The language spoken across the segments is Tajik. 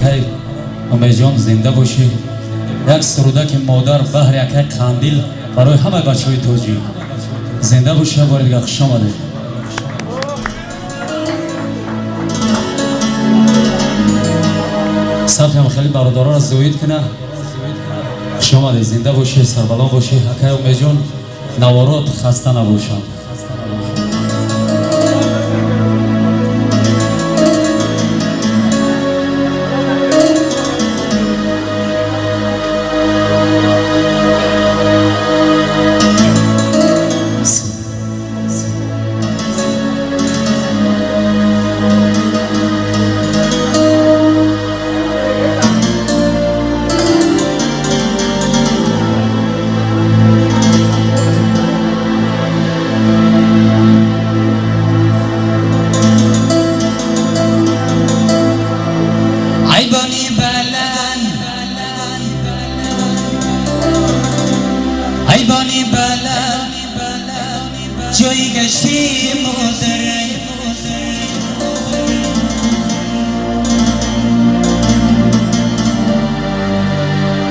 Акай Умедҷон, зинда бошӣ. Як сурудаки модар баҳри акай Қандил барои ҳамаи бачаҳои тоҷик. Зинда бошӣ, бори дигар хуш омадед. Сафиам хеле бародаронро зоид куна. Хуш омадед, зинда бошӣ, сарбаланд бошӣ. Акай Умедҷон, наворот хаста набошанд. ایوانی بلند جای گشتی مادره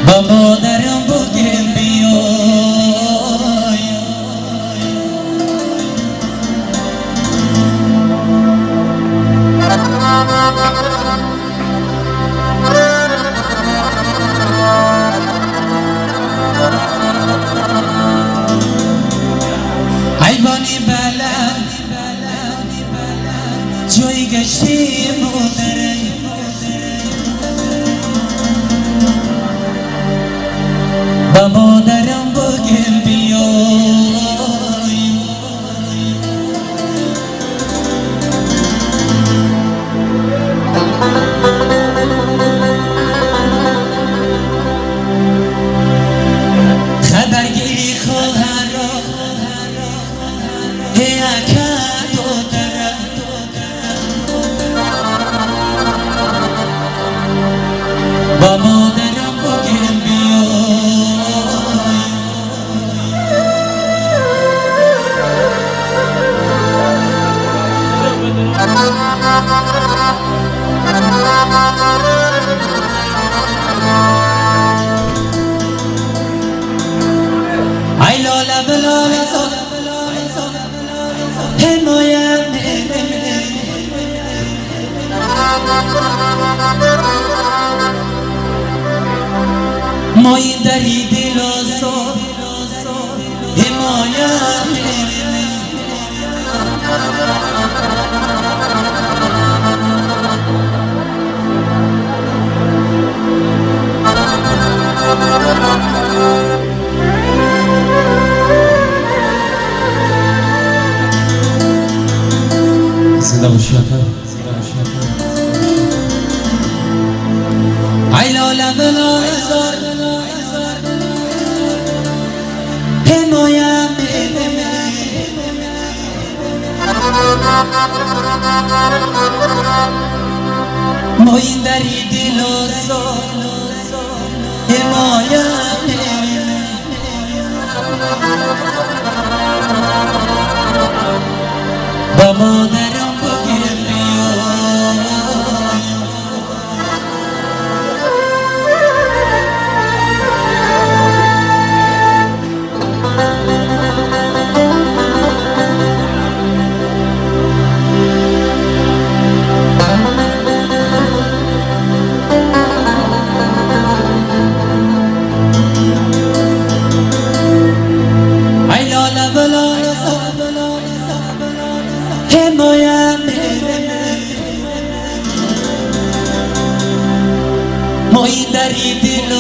با مادرم بگم بیای ایوانی بلند جای گشتی مادره با مادرم بگم بیای خبرگیری خواهر را با مادرم بگم بیای ای لاله بلاله حمایت ما این دری دل حمایت Зинда бошӣ, ака. ای لاله بلاله زار حمایت ما این دری دل حمایت با مادرم بگم بیای ای لاله بلاله حمایت ما این دری دل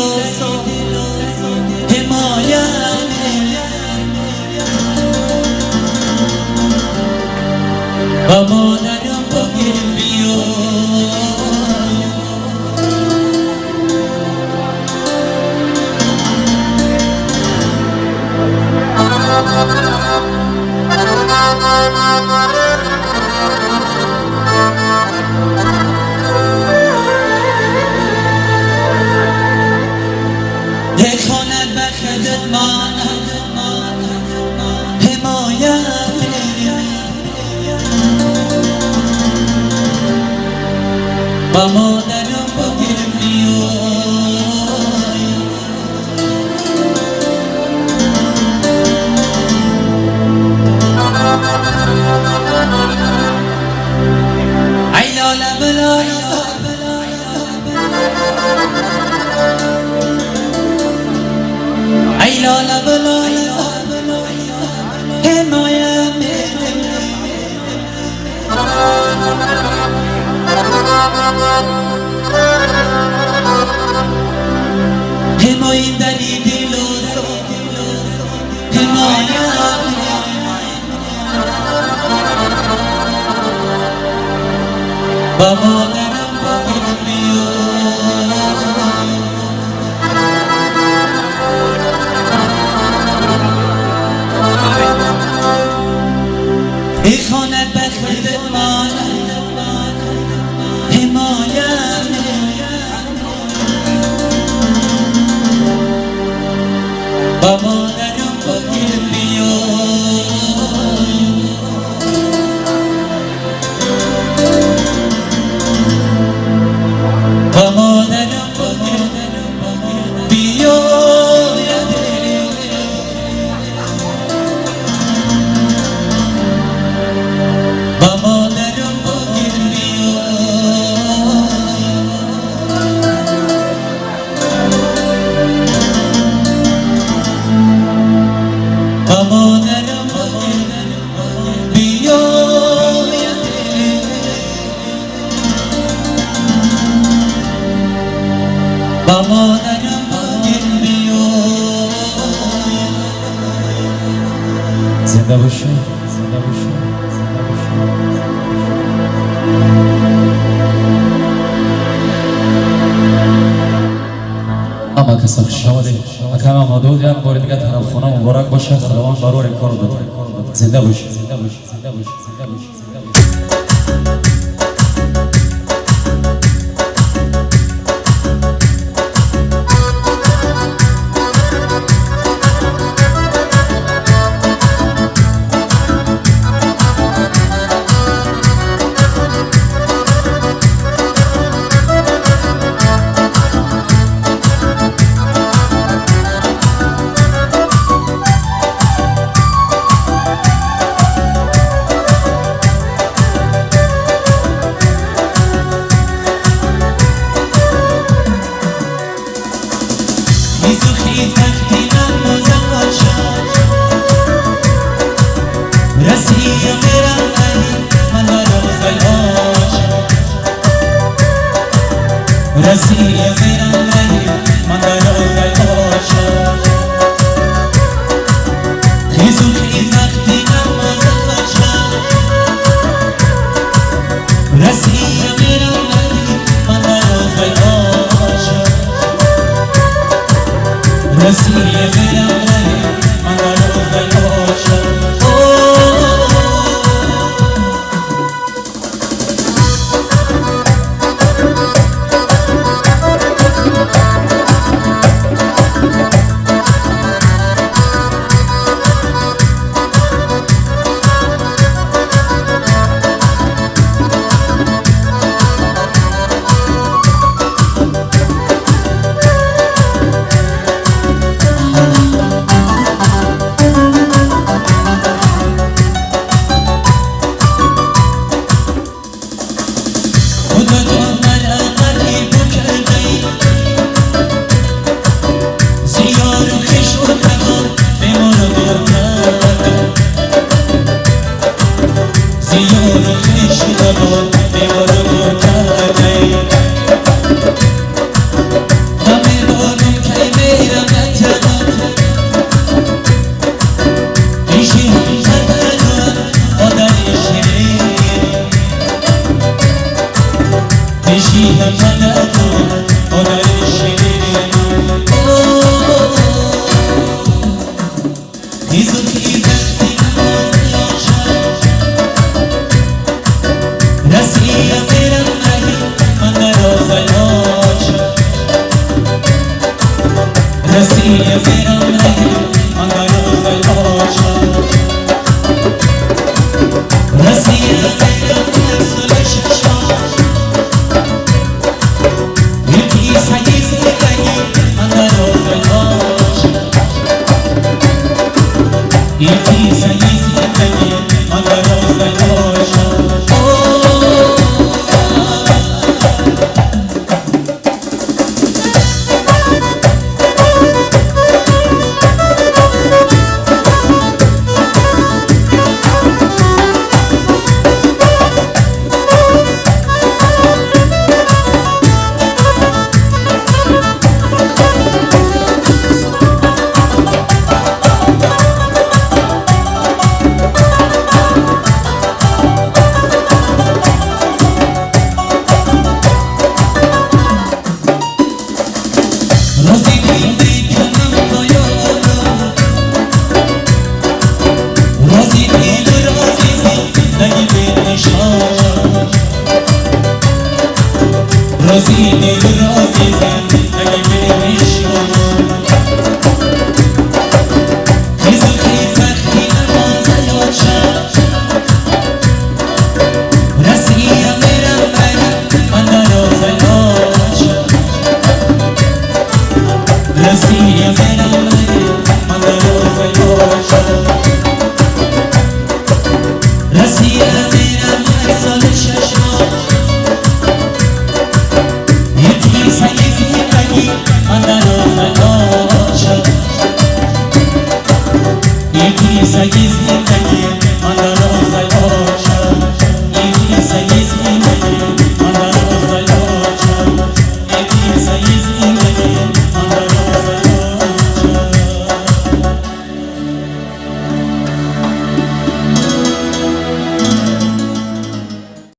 حمایت با مادرم بگم بیای خانت بخدت من حمایت با مادرم بگم بیای. ای لاله بلاله ای لاله بلاله حمایه حمایه دری دلو حمایه با مادرم بگیر بیای. ای خانت بخیر من حمایه با مادرم بگیر بیای. با مادرم بگیر بیای. با مادرم بگیر بیای. با مادرم بگیر بیای. با مادرم بگیر بیای. زنده باشی، زنده باشی، زنده باشی. ҳама каса хуш омадед. Акам Амадуд, як бори дига тарафхона муборак бошад. Худованд барори кор буда. Зинда бошед, зинда бошед, зинда бошед, зинда бошед, зинда бошед. رسید. Рози, дил рози зан.